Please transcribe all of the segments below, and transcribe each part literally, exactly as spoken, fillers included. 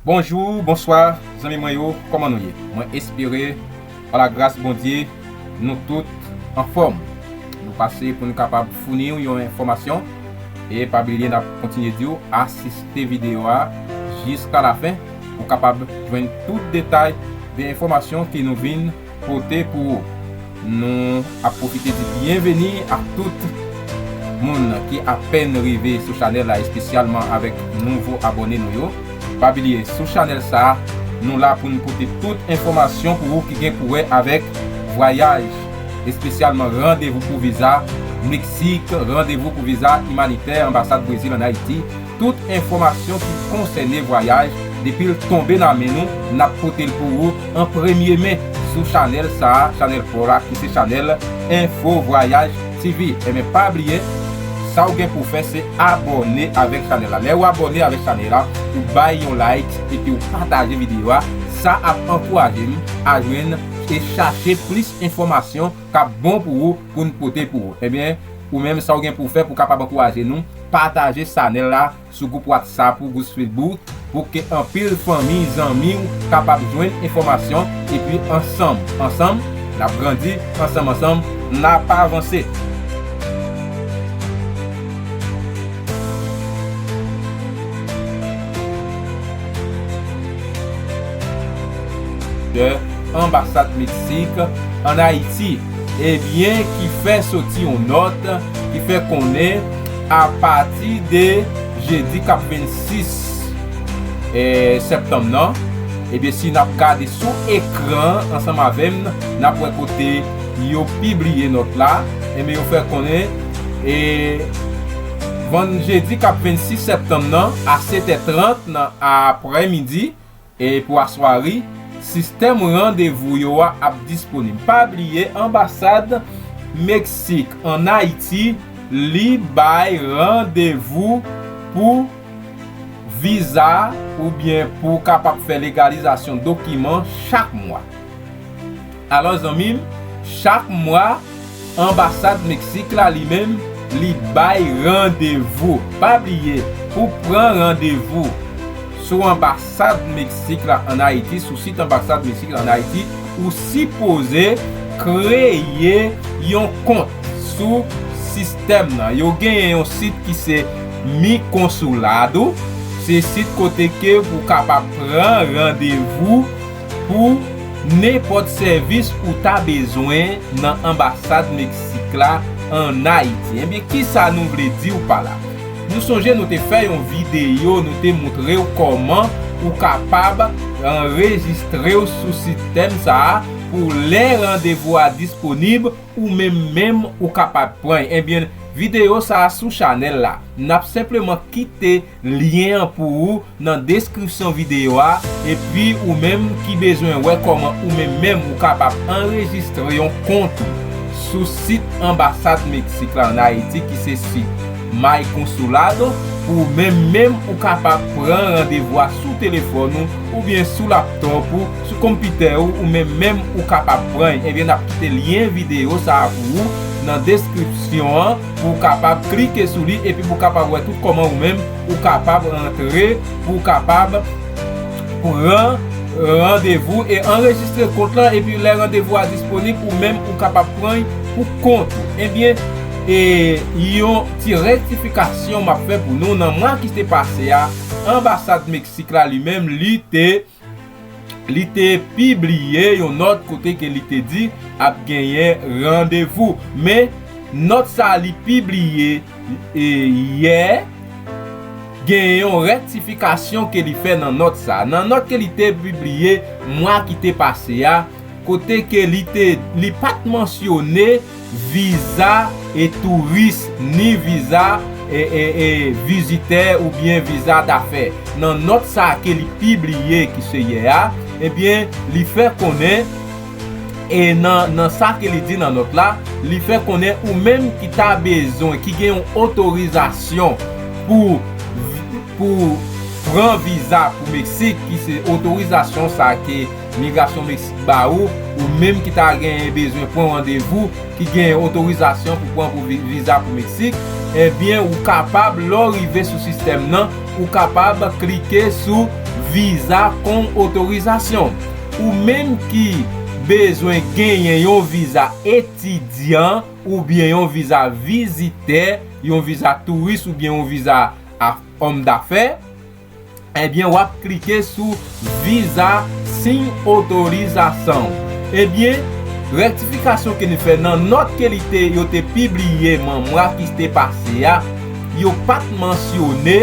Bonjou, bonswa, zanmi mwen yo, kòman nou ye? Mwen espere, pa lagras Bondye, nou tout anfòm. Nou pase pou n kapab founi w yon enfòmasyon. E pa bliye, n ap kontinye di w, asiste videyo a jiska lafen pou w kapab jwenn tout detay de enfòmasyon ke nou vin pote pou ou. Nou ap pwofite di byenveni ak tout moun ki apèn rive sou chanèl la, espesyalman avèk nouvo abòne nou yo. Pa bliye, sou chanèl sa a, nou la pou n pote tout enfòmasyon pou ou ki gen pou wè avèk vwayaj, espesyalman randevou pou viza Meksik, randevou pou viza imanitè anbasad Brezil ann Ayiti. Tout enfòmasyon ki konsène vwayaj, depi l tonbe nan men nou, n ap pote l pou ou an premye men sou chanèl sa a, chanèl pa w la, ki se chanèl Enfo Vwayaj T V. Enben, pa bliye, sa w gen pou w fè, se abòne avèk chanèl la. Lè w abòne avèk chanèl la, ou bay yon like epi w pataje videyo a, sa ap ankouraje m a jwenn e chache plis enfòmasyon k ap bon pou ou, pou n pote pou ou. Enben, ou menm, sa w gen pou w fè pou w kapab ankouraje nou, pataje chanèl la sou gwoup WhatsApp ou gwoup Facebook, pou ke anpil fanmi, zanmi w kapab jwenn enfòmasyon, epi ansanm, ansanm, n ap grandi, ansanm, ansanm, n ap avanse. Anbasad Meksik ann Ayiti, ebyen, ki fè soti yon nòt ki fè konnen apati de jedi k ap vennsis, eh, septanm nan, ebyen, si n ap gade sou ekran ansanm avè m, n ap wè kote yo pibliye nòt la, ebyen, yo fè konnen, e, vann-, jedi k ap vennsis septanm nan, a sèt è trant nan aprèmidi, e pou aswari, sistèm randevou yo a ap disponib. Pa bliye, anbasad Meksik ann Ayiti, li bay randevou pou viza oubyen pou w kapab fè legalizasyon dokiman chak mwa. Alò, zanmi m, chak mwa, anbasad Meksik la, li menm, li bay randevou. Pa bliye, pou pran randevou sou anbasad Meksik la ann Ayiti, sou sit anbasad Meksik la ann Ayiti, ou sipoze kreye yon kont sou sistèm nan. Yo genyen yon sit ki se Mi Consulado. Se sit kote ke ou kapab pran randevou pou nenpòt sèvis ou ta bezwen nan anbasad Meksik la ann Ayiti. Ebyen, kisa nou vle di w pa la? Nou sonje nou te fè yon videyo, nou te montre w kòman ou kapab anrejistre w sou sistèm sa a pou lè randevou a disponib, ou menm menm ou kapab pran. Ebyen, videyo sa a sou chanèl la. N ap senpleman kite lyen an pou ou nan deskripsyon videyo a, epi ou menm ki bezwen wè kòman ou menm menm ou kapab anrejistre yon kont ou sou sit anbasad Meksik la ann Ayiti, ki se sit My Consulado, pou ou menm menm ou kapab pran randevou a sou telefòn ou, oubyen sou laptòp ou, sou konpitè ou, ou menm menm ou kapab pran. Ebyen, n ap kite lyen videyo sa a pou ou nan deskripsyon an, pou w kapab klike sou li, epi pou w kapab wè tout kòman ou menm ou kapab rantre, pou w kapab pran randevou e anrejistre kont lan, epi lè randevou a disponib, ou menm ou kapab pran pou kont ou. Ebyen, e, yon ti rektifikasyon m ap fè pou nou. Nan mwa ki te pase a, anbasad Meksik la li menm, li te li te pibliye yon nòt kote ke li te di ap genyen randevou. Men, nòt sa a li pibliye, e, yè, gen yon rektifikasyon ke li fè nan nòt sa a. Nan nòt ke li te pibliye mwa ki te pase a, kote ke li te, li pa t mansyone viza e touris, ni viza e, e, e vizitè oubyen viza dafè. Nan nòt sa a ke li pibliye, ki se yè a, ebyen, li fè konnen, e nan, nan sa ke li di nan nòt la, li fè konnen ou menm ki ta bezwen, ki gen yon otorizasyon pou, pou pran viza pou Meksik, ki se otorizasyon sa a ke Migrasyon Meksik ba ou, ou menm ki ta genyen bezwen pran randevou, ki genyen otorizasyon pou pran pou vi-, viza pou Meksik, ebyen, ou kapab, lè w rive sou sistèm nan, ou kapab klike sou viza kon otorizasyon. Ou menm ki bezwen genyen yon viza etidyan oubyen yon viza vizitè, yon viza touris oubyen yon viza a òm dafè, ebyen, w ap klike sou viza siy otorizasyon. Ebyen, rektifikasyon ke nou fè nan nòt ke li te, yo te pibliye nan mwa ki te pase a, yo pa t mansyone,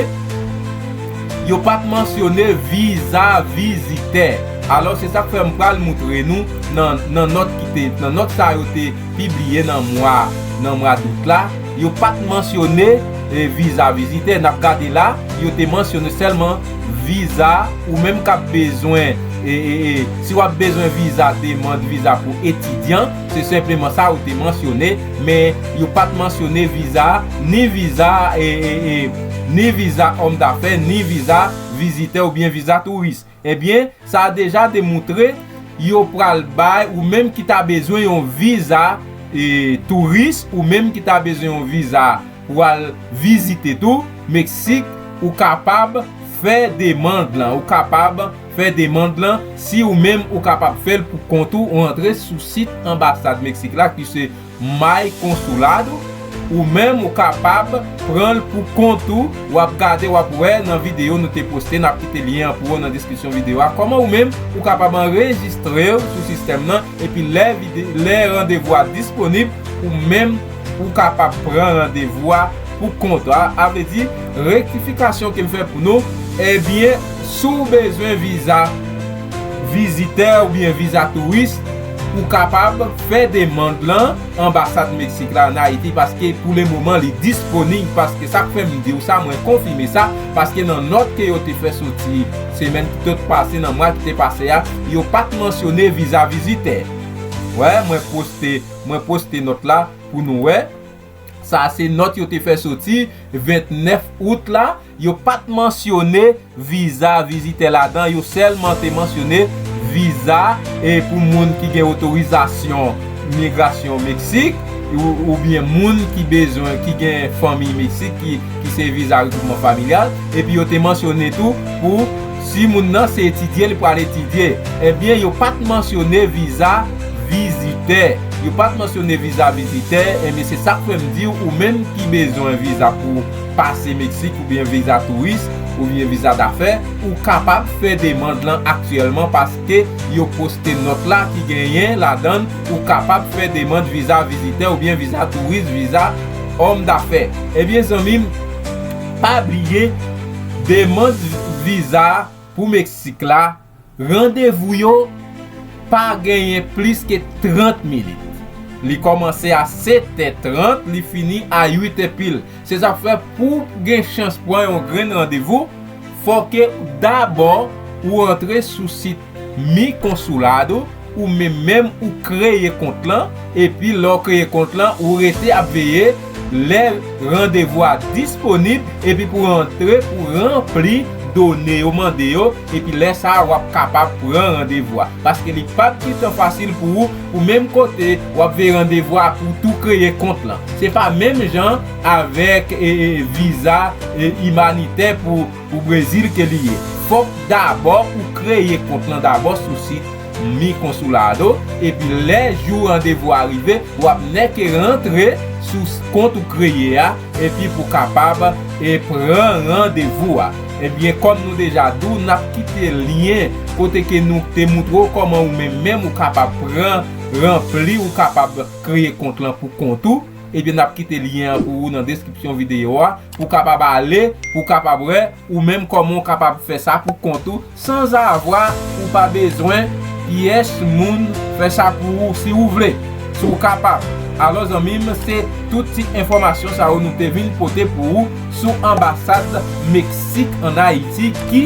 yo pa t mansyone viza vizitè. Alò, se sa k fè m pral moutre nou nan, nan nòt ki te, nan nòt sa yo te pibliye nan mwa, nan mwa dout la, yo pa t mansyone, e, viza vizitè. N ap gade la, yo te mansyone sèlman viza, ou menm k ap bezwen, e, e, e, si w ap bezwen viza, demann viza pou etidyan, se senpleman sa yo te mansyone, men yo pa t mansyone viza, ni viza, e, e, e, ni viza òm dafè, ni viza vizitè oubyen viza touris. Ebyen, sa a deja demoutre yo pral bay ou menm ki ta bezwen yon viza, e, touris, ou menm ki ta bezwen yon viza pou al vizite tou Meksik, ou kapab fè demann lan. Ou kapab fè demann lan si ou menm ou kapab fè l pou kont ou, ou antre sou sit anbasad Meksik la ki se My Consulado, ou menm ou kapab pran l pou kont ou. W ap gade, w ap wè nan videyo nou te poste, n ap kite lyen an pou ou nan deskripsyon videyo a. Kòman ou menm ou kapab anrejistre w sou sistèm nan, epi lè vide-, lè randevou a disponib, ou menm ou kapab pran randevou a pou kont ou. A, a vle di, rektifikasyon ke m fè pou nou, ebyen, si w bezwen viza vizitè oubyen viza touris, ou kapab fè demann lan anbasad Meksik la ann Ayiti, paske pou le moman li disponib, paske sa k fè m di w sa, mwen konfime sa, paske nan nòt ke yo te fè soti semèn ki te pase, nan mwa ki te pase a, yo pa t mansyone viza vizitè. Wè, mwen poste, mwen poste nòt la pou nou wè. Sa se nòt yo te fè soti vennèf out la. Yo pa t mansyone viza vizitè ladan, yo sèlman te mansyone viza, e, pou moun ki gen otorizasyon migrasyon Meksik, ou, oubyen moun ki bezwen, ki gen fanmi Meksik, ki, ki se viza regwoupman familyal, epi yo te mansyone tou pou si moun nan se etidye, li pral etidye. Ebyen, yo pa t mansyone viza vizitè. Yo pa t mansyone viza vizitè, ebyen, se sa k fè m di w, ou menm ki bezwen viza pou pase Meksik, oubyen viza touris, oubyen viza dafè, ou kapab fè demann lan aktyèlman, paske yo poste nòt la ki genyen ladan l, ou kapab fè demann viza vizitè oubyen viza touris, viza òm dafè. Ebyen, zanmi m, pa bliye, demann viza pou Meksik la, randevou yo pa genyen plis ke trant minit. Li kòmanse a sèt è trant, li fini a uit è pil. Se sa k fè, pou w gen chans pran yon grenn randevou, fò ke dabò ou antre sou sit Mi Consulado, ou menm menm ou kreye kont lan, epi lè w kreye kont lan, ou rete ap veye lè randevou a disponib, epi pou w antre, pou ranpli done yo mande yo, epi lè sa a, w ap kapab pran randevou a. Paske li p ap gentan fasil pou ou, pou menm kote w ap veye randevou a, pou w tou kreye kont lan. Se pa menm jan avèk, e, e, viza, e, imanitè pou, pou Brezil ke li ye. Fòk dabò ou kreye kont lan dabò sou sit Mi Consulado, epi lè jou randevou a rive, w ap nèke rantre sou s-, kont ou kreye a, epi pou kapab, e, pran randevou a. Ebyen, kòm nou deja di w, n ap kite lyen kote ke nou te moutre w kòman ou menm menm ou kapab pran, ranpli, ou kapab kreye kont lan pou kont ou. Ebyen, n ap kite lyen an pou ou nan deskripsyon videyo a, pou w kapab ale, pou w kapab wè ou menm kòman w kapab fè sa pou kont ou, sanzavwa ou pa bezwen pyès moun fè sa pou ou si ou vle, si w kapab. Alò, zanmi m, se tout ti enfòmasyon sa yo nou te vin pote pou ou sou anbasad Meksik ann Ayiti ki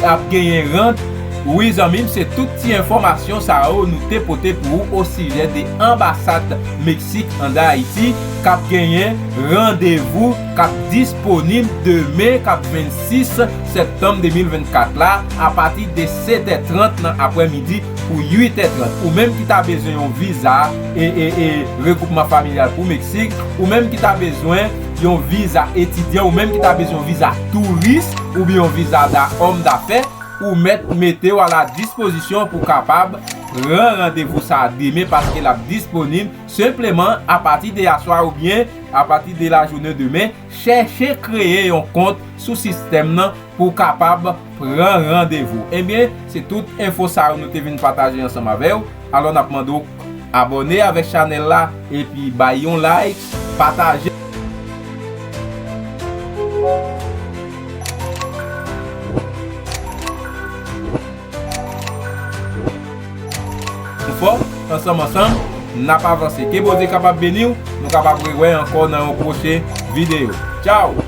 ap genyen rant. Wi, zanmi m, se tout ti enfòmasyon sa yo nou te pote pou ou osijè de anbasad Meksik ann Ayiti k ap genyen randevou k ap disponib demen, k ap vennsis sèptanm de mil vennkat la, apati de sèt è trant nan aprèmidi pou uit è trant. Ou menm ki ta bezwen yon viza, e, e, e, regwoupman familyal pou Meksik, ou menm ki ta bezwen yon viza etidyan, ou menm ki ta bezwen yon viza touris, oubyen yon viza da, òm dafè, ou mèt mete w a la dispozisyon pou kapab pran randevou sa a demen, paske l ap disponib senpleman apati de aswa oubyen apati de lajounen demen. Chèche kreye yon kont sou sistèm nan pou w kapab pran randevou. Ebyen, se tout enfo sa yo nou te vin pataje ansanm avè w. Alò, n ap mande w abòne avèk chanèl la epi bay yon like, pataje. Nou fò, ansanm, ansanm, n ap avanse. Ke Bondye kapab beni w, nou kapab rewè ankò nan yon pwochen videyo. Tchao!